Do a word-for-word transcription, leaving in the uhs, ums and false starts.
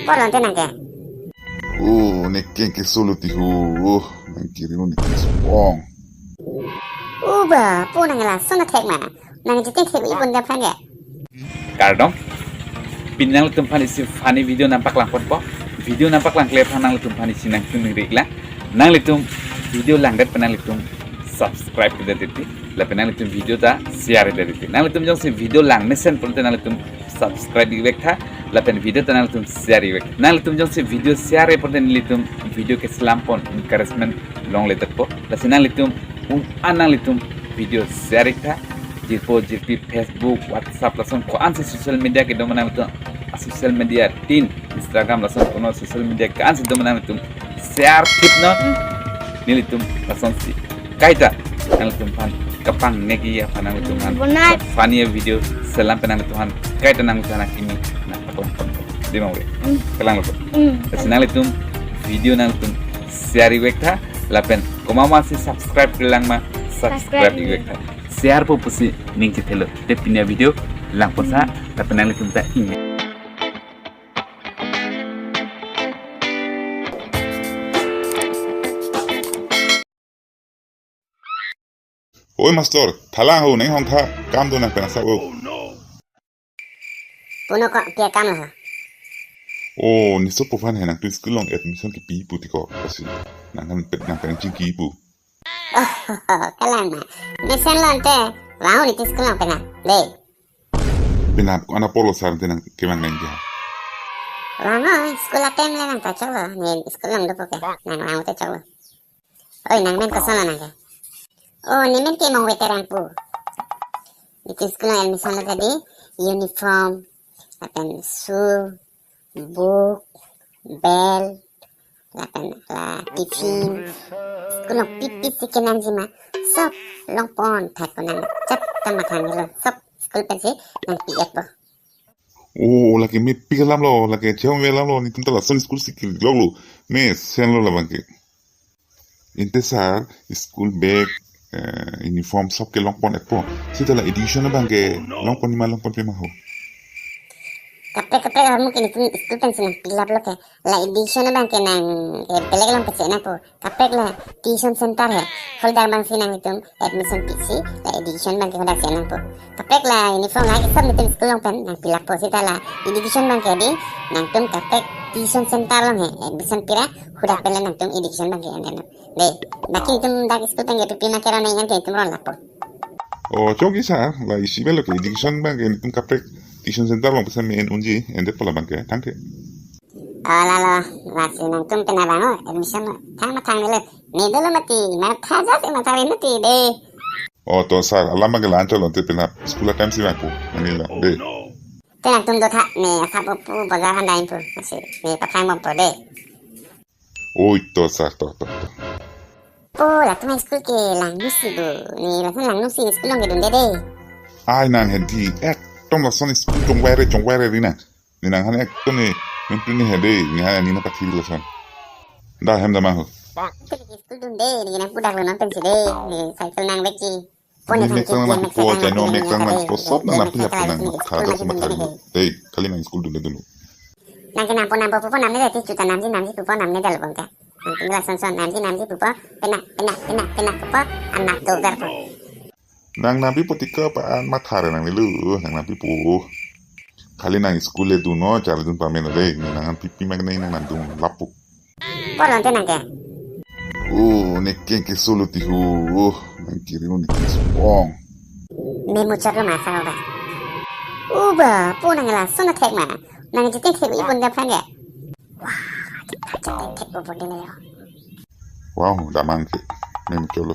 Polo te nang ke. Oh, ne keng ke solo ti ho. Oh, nang kiri ne keng so ong. Uba, po nang lason athek ma. Nang jiteng thek ipon dam phan ke. Kardom. Pini nanglitum aphan isi funny video nangpaklang ponpo. Video nangpaklang kle aphan nanglitum aphan isi nangtum ning rik lang. Nanglitum video langdet pen nanglitum subscribe kedet titi. Lapen nanglitum video ta share kedet titi. Nanglitum jongsi video langmesen pulote nanglitum subscribe ivek tha. Lapen video ta nanglitum share ivek. Nanglitum jongsi video share pulote nanglitum video keselam pon encouragement longledetpo. Lasi nanglitum un-an nanglitum video share ik tha. Jirpo jirpi Facebook, WhatsApp lason ko-ansi social media kedo ma nanglitum, a social media tin, Instagram lason kono social media ko-ansi do ma nanglitum share thip non. Nelitum lasonsi kaita nanglitum aphan kapangnek-i aphan nanglitum aphan Bonai. Funny video selam pen nanglitum aphan kaita nanglitum aphan kimi nangpaklang ponpo. Dei ma ave. Hmm. Kalang lo. Hmm. Lasi nanglitum video nanglitum share ivek tha lapen komat masi subscribe kelang ma subscribe Subscribe ivek tha. Share po pusi ning chethelo. Te pini avideo lang ponsa, lapen nanglitum ta ingya. Oi master, thalang ho, neng hong tha, kam do nang pen asap o. Puno ko pia kam lo. Oh, ne sopo aphan he nangtum school along admission kepi pu ti ko, lasi nang kan pet nang pen chingki pu. Oh, kalang ma. Mesen lo ante, vang-o nelitum school along pen na. Dei. Pen na, ana polo sar ante nang kevang nang dia. Vang-o, school atem le nang ta choklo, ne school along dopo ke, nang vang-o te choklo. Oi, nang men koson lo nang ke? Oh, ne men ke Mongve Terang pu. Nelitum school along admission lo tadi, uniform, lapen shoe, book, belt, lapen la tiffin. School along pipi si kenangji ma, sob longpon thai ko nang chap ta mathang lo, sob school pensi nangpi-etpo. Oh, lake mepik alam lo, lake chom ve alam lo, nelitum ta lason school si kelok lo, mesen lo labang ke. Ante sar, school bag, eh, uniform sob ke longpon-etpo. Seta la education abang ke longpon-i ma longponpe ma ho? Kaprek kaprek ahormu ke nelitum school pensi nangpi-et lo ke. La education abang ke nang, eh, beleg along pensi nangpo. Kaprek la tuition center he. Hadak abang si nanglitum admission pisi, la education abang ke hadak si nangpo. Kaprek la uniform la ke sob nelitum school along pen nangpi-etpo, seta la education abang ke dei, nangtum kaprek tuition center along he admission pira, hadak pen le nangtum education abang ke en-et non. Dei, baki nelitum dak school pen ke pipi ma kera nang en ke nelitum ron lapo. Oh, chokji sar, la isi belo ke education abang ke nelitum kaprek tuition center along pensi me-en unji, endetpo labang ke, thank you. Oh, lalo, lasi nangtum pen na vang-o, admission thang mathang nelo. Ne dolo mati, matha jas e matha rin mati dei. Oh, to sar, alam abang ke la-an choklo, ante pen na school atem si vangpo, nangli la, dei. Te nangtum do tha, ne asap o pu bazar han dai pu, lasi ne pathang bompo dei. Oi, to sar, to, to, to. Po, latum school ke langno si bo, ne lason langno si school along kedunde dei. Ai nang hedi, ekdom lason school chongvai re, chongvai re ri nang. Ne nang han ekdom ne, nangtum ne hedi, ne han ne nangpathir lason. Da hem da ma ho. Te ke school dunde, ne nangpu dak lo non pensi dei, ne cycle nangvekji. Pon ne mek tang nang pupo, chai no mek tang nang pupo, sob nang nangpi hap nang matha jas matha rin. Dei, kali nang school dunde dunlo. Nang ke nangpo nangpo pupo namne dei, chuta namji namji pupo namne dei lo bang ke. Nangtum lason son namji namji pupo, pena, pena, pena, pena pupo, anak do verpo. Nang nampipo ti ko pa an matha re nanglilu, nang nampipo. Kali nang school le dunnon, char le dun pame lo dei, nang pipi ma ke nang nangdun lapu. Polo te nang ke. Oh, ne keng ke solo ti ho, nang kiri ne keng so ong. Me muchot lo ma sar ba. Uba, po nang lason athek ma. Nang jiteng thek ipon dam phan ke. Wah, jiteng thek ipon dam ya. Wow, damang ke. Me muchot lo.